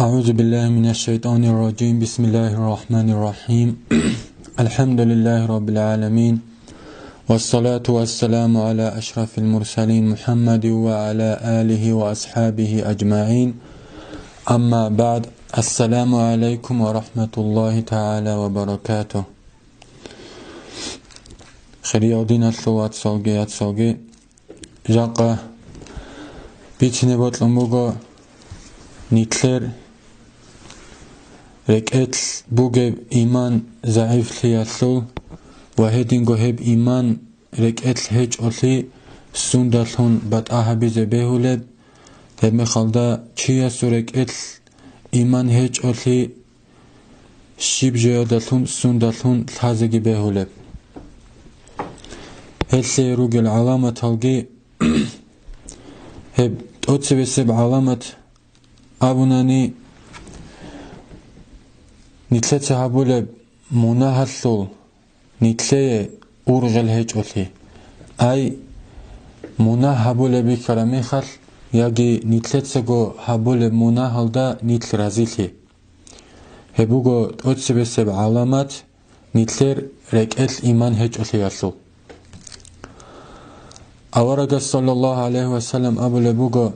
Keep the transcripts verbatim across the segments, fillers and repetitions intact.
أعوذ بالله من الشيطان الرجيم. بسم الله الرحمن الرحيم. الحمد لله رب العالمين. والصلاة والسلام على أشرف المرسلين محمد وعلى آله وأصحابه أجمعين. أما بعد. السلام عليكم ورحمة الله تعالى وبركاته. Хириял диналъул вацалги яцалги, жакъа бицине бокьун буго нилъер рекӀелъ бугеб иман загӀифлъиялъул ва гьединго гьеб иман рекӀелъ гьечӀолъи сундалъун батӀа гьабизе бегьулеб, гьебмехалда чиясул рекӀелъ иман гьечӀолъи щиб жоялдалъун, сундалъун лъазеги бегьулеб. Гьелъие ругел гӀаламаталги, гьеб тӀоцебесеб гӀаламат абунани, нилъеца гьабулеб мунагьалъул нилъее ургъел гьечӀолъи. Ай, мунагь гьабулеб бихьараб мехалъ, яги нилъецаго гьабулеб мунагьалда нилъ разилъи. Гьеб буго тӀоцебесеб гӀаламат нилъер рекӀелъ иман гьечӀолъиялъул. Аварагас, саллаллагьу гӀалайгьи ва саллам, абулеб буго: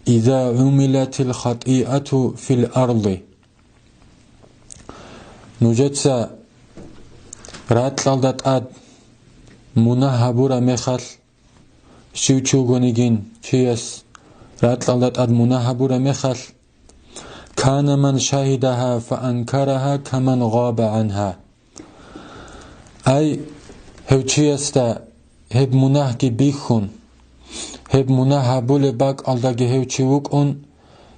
«Иза гӀумилатил хатӀиату фил арди». Нужеца ракьалда тӀад мунагь гьабураб мехалъ, щив чи вугонигин чияс ракьалда тӀад мунагь гьабураб мехалъ, «Кана ман шагьидагьа фа анкарагьа каман гъаба гӀангьа». Ай, гьев чиясда гьеб мунагьги бихьун, гьеб мунагь гьабулеб бакӀалдаги гьев чи вукӀун,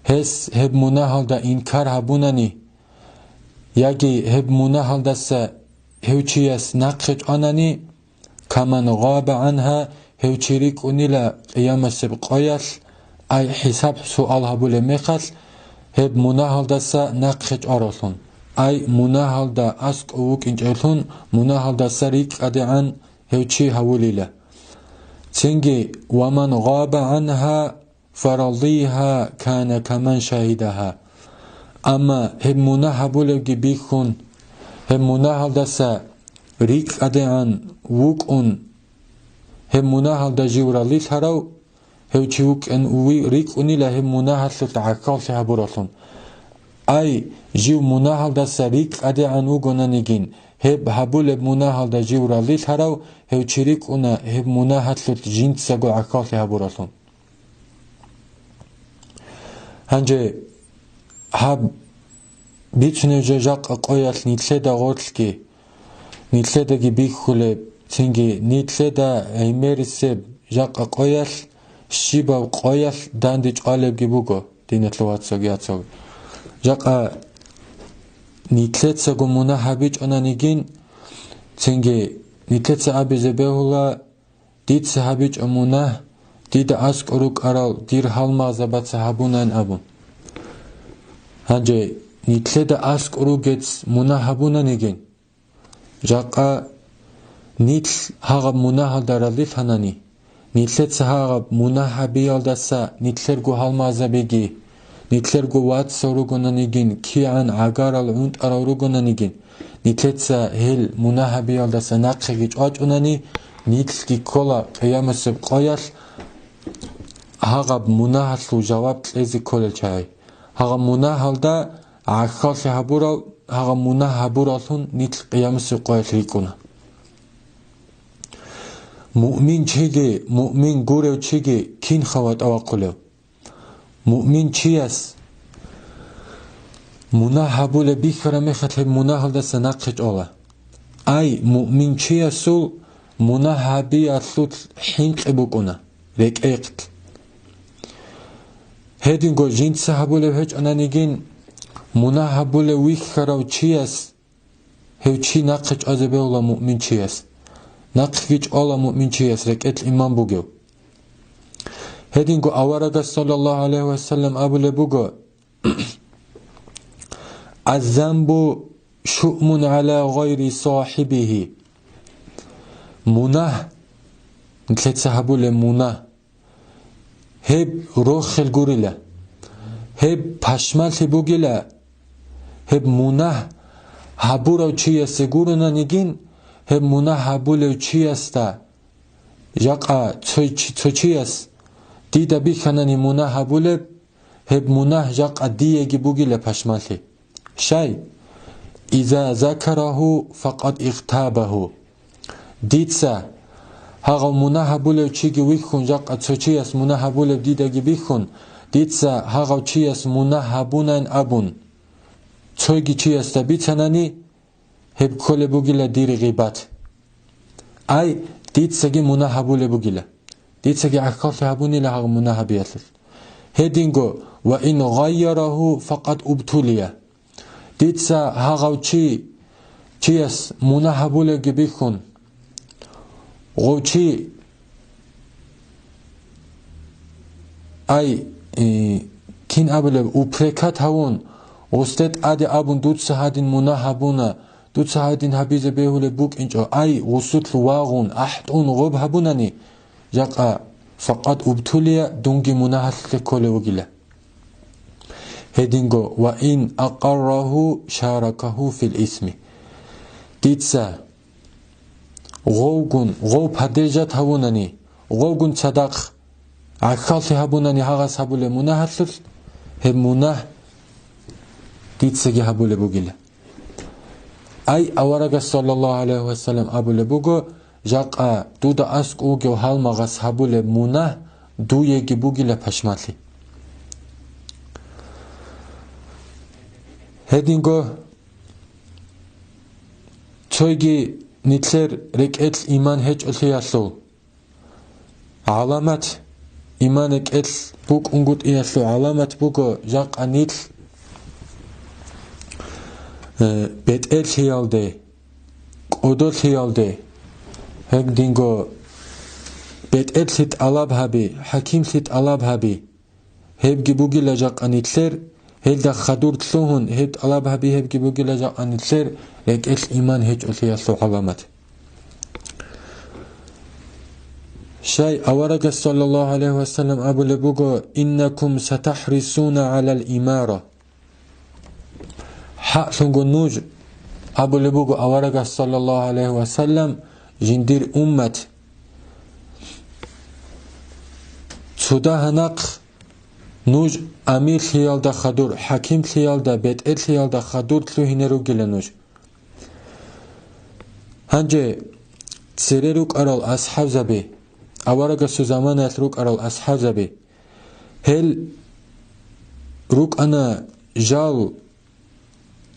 гьес гьеб мунагьалда инкар гьабунани, яги гьеб мунагьалдаса гьев чияс нахъе чӀванани, «Каман гъаба гӀангьа», гьев чи рикӀкӀунила къиямасеб къоялъ, ай хӀисаб-суал гьабулеб мехалъ, гьеб мунагьалдаса нахъе чӀваравлъун, ай мунагьалда аскӀов вукӀинчӀевлъун, мунагьалдаса рикӀкӀадегӀан гьев чи гьавулила. Цинги: «Ва ман гъаба гӀангьа фарадигьа кана каман шагьидагьа». Амма гьеб мунагь гьабулебги бихьун, гьеб мунагьалдаса рикӀкӀадегӀан вукӀун, гьеб мунагьалда жив ралилъарав, гьев чи вукӀин уви-, рикӀкӀунила гьеб мунагьалъулъ гӀахьаллъи гьабураллъун. Ай, жив мунагьалдаса рикӀкӀадегӀан вугонанигин, гьеб гьабулеб мунагьалда жив ралилъарав, гьев чи рикӀкӀуна гьеб мунагьалъулъ жинцаго гӀахьаллъи гьабураллъун. Гьанже гьаб бицунеб жо жакъа къоялъ нилъеда гъорлъги, нилъедаги бихьулеб, цинги нилъеда гӀемерисеб жакъа къоялъ, щибаб къоялъ данде чӀвалебги буго, диналъул вацалги яцалги. Жакъа нилъецаго мунагь гьабичӀонанигин, цинги нилъеца абизе бегьула, дица гьабичӀо мунагь, дида аскӀор рукӀарал дир гьалмагъзабаца гьабунан абун. Гьанже нилъеда аскӀор ругец мунагь гьабунанигин, жакъа нилъ гьагъаб мунагьалда ралилъанани, нилъеца гьагъаб мунагь гьабиялдаса нилъерго гьалмагъзабиги, нилъерго вацал ругонанигин, кигӀан гӀагарал гӀунтӀарал ругонанигин, нилъеца гьел мунагь гьабиялдаса нахъеги чӀвачӀунани, нилъги ккола къиямасеб къоялъ гьагъаб мунагьалъул жаваб кьезе кколел чагӀи. Гьагъаб мунагьалда гӀахьаллъи гьабурал, гьагъаб мунагь гьабураллъун нилъ къиямасеб къоялъ рикӀкӀуна. Муъмин чиги, муъмин гурев чиги кинха ватӀа вахъулев? Муъмин чияс мунагь гьабулеб бихьараб мехалъ гьеб мунагьалдаса нахъе чӀвала. Ай, муъмин чиясул мунагь гьабиялъулъ хӀинкъи букӀуна, рекӀехъ. Гьединго жинца гьабулеб гьечӀонанигин, мунагь гьабулев вихьарав чияс гьев чи нахъе чӀвазе бегьула муъминчияс. Нахъеги чӀвала муъминчияс рекӀелъ иман бугев. Гьединго аварагас, саллаллагьу гӀалайгьи ва саллам, абулеб буго: «Аззанбу шуъмун гӀала гъайри сахибигьи». Мунагь, нилъеца гьабулеб мунагь, гьеб рохел гурила. Гьеб пашмалъи бугила, гьеб мунагь гьабурав чиясе гуронанигин, гьеб мунагь гьабулев чиясда жакъа цо чи-, цо чияс дида бихьанани мунагь гьабулеб, гьеб мунагь жакъа диеги бугила пашмалъи. Щай? Иза закарагьу факъад игътабагьу. Дица гьагъав мунагь гьабулев чиги вихьун, жакъа цо чияс мунагь гьабулеб дидаги бихьун, дица гьагъав чияс мунагь гьабунайн абун, цойги чиясда бицанани, гьеб кколеб бугила дир гъибат. Ай, дицаги мунагь гьабулеб бугила. Дицаги гӀахьаллъи гьабунила гьагъ мунагь гьабиялъулъ. Гьединго, ва ин гъайярагьу факъад убтулия. Дица гьагъав чи, чияс мунагь гьабулевги бихьун, гъов чи, ай, э, кин абулеб, упрекат гьавун, гъусде тӀаде абун, дуца гьадин мунагь гьабуна, дуца гьадин гьабизе бегьулеб букӀинчӀо, ай, гъусулъ вагъун, ахӀтӀун гъоб гьабунани, жакъа, факъад убтулия, дунги мунагьалъе кколев вугила. Гьединго, ва ин акъаррагьу шаракагьу фил исми. Дица гъовгун, гъов падежат гьавунани, гъовгун цадахъ гӀахьаллъи гьабунани гьагъас гьабулеб мунагьалъулъ, гьеб мунагь дицаги гьабулеб бугила. Ай, аварагас, саллаллагьу гӀалайгьи вассалам, абулеб буго, жакъа дуда аскӀов вугев гьалмагъас гьабулеб мунагь дуеги бугила пашмалъи. Гьединго цойги нилъер рекӀелъ иман гьечӀолъиялъул гӀаламат, иман рекӀелъ букӀунгутӀиялъул гӀаламат буго жакъа нилъ, э, бетӀерлъиялде, кӀодолъиялде, гьединго бетӀерлъи тӀалаб гьаби, хӀакимлъи тӀалаб гьаби. Гьебги бугила жакъа нилъер, гьелда хадур лъугьун, гьеб тӀалаб гьаби гьебги бугила жакъа нилъер рекӀелъ иман гьечӀолъиялъул гӀаламат. Щай аварагас, саллаллагьу гӀалайгьи вассалам, абулеб буго, «Иннакум сатахӀрисуна гӀалал имара». ХӀакълъунго нуж, абулеб буго аварагас, саллаллагьу гӀалайгьи вассалам, жиндир уммат, цо дагьа нахъ нуж амирлъиялда хадур, хӀакимлъиялда, бетӀерлъиялда хадур лъугьине ругила нуж. Гьанже цере рукӀарал асхӀабзаби, аварагасул заманаялъ рукӀарал асхӀабзаби, гьел рукӀана жал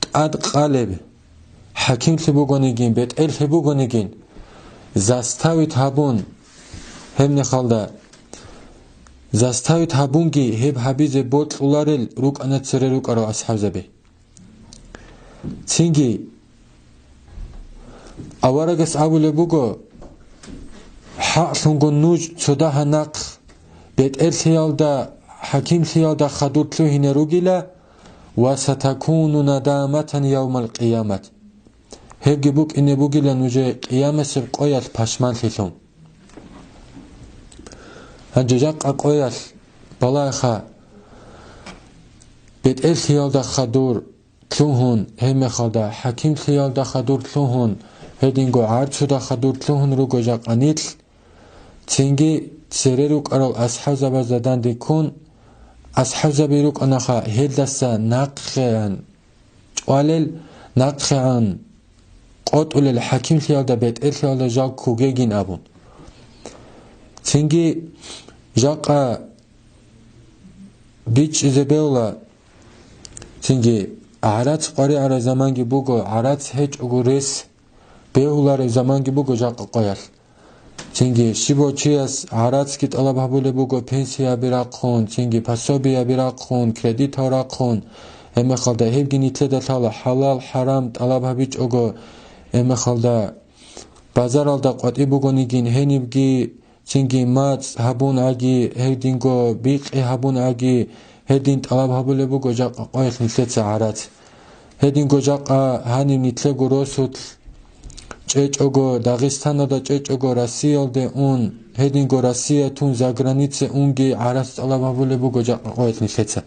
тӀад къалеб, хӀакимлъи бугонигин, бетӀерлъи бугонигин, заставить гьабун, гьебмехалда заставить гьабунги гьеб гьабизе бокьуларел рукӀана цере рукӀарал асхӀабзаби. Цинги аварагас абулеб буго, хӀакълъунго нуж цо дагьа нахъ бетӀерлъиялда, хӀакимлъиялда хадур лъугьине ругила, ва сатакуну надаматан явмал къиямат. Гьебги букӀине бугила нужее къиямасеб къоялъ пашманлъилъун. Гьанже жакъа къоялъ балагьеха, бетӀерлъиялда хадур лъугьун, гьебмехалда хӀакимлъиялда хадур лъугьун, гьединго гӀарцуда хадур лъугьун руго жакъа нилъ, цинги цере рукӀарал асхӀабзабазда данде ккун, асхӀабзаби рукӀанаха гьелдаса нахъегӀан чӀвалел, нахъегӀан къотӀулел хӀакимлъиялда, бетӀерлъиялда жал ккогегин абун. Цинги жакъа бичӀчӀизе бегьула, цинги гӀарац къваригӀараб заманги буго, гӀарац гьечӀого рес бегьулареб заманги буго жакъа къоялъ. Цинги щибав чияс гӀарацги тӀалаб гьабулеб буго пенсияби рахъун, цинги пособияби рахъун, кредитал рахъун, гьебмехалда гьебги нилъеда лъала, хӀалал-хӀарам тӀалаб гьабичӀого, гьебмехалда базаралда къватӀиб бугонигин гьенибги, цинги мацӀ гьабун аги, гьединго бикъи гьабун аги, гьедин тӀалаб гьабулеб буго жакъа къоялъ нилъеца гӀарац. Гьединго жакъа гьаниб нилъего росулъ чӀечӀого, Дагъистаналда чӀечӀого, Россиялде ун, гьединго Россия тун загранице унги гӀарац тӀалаб гьабулеб буго жакъа къоялъ нилъеца.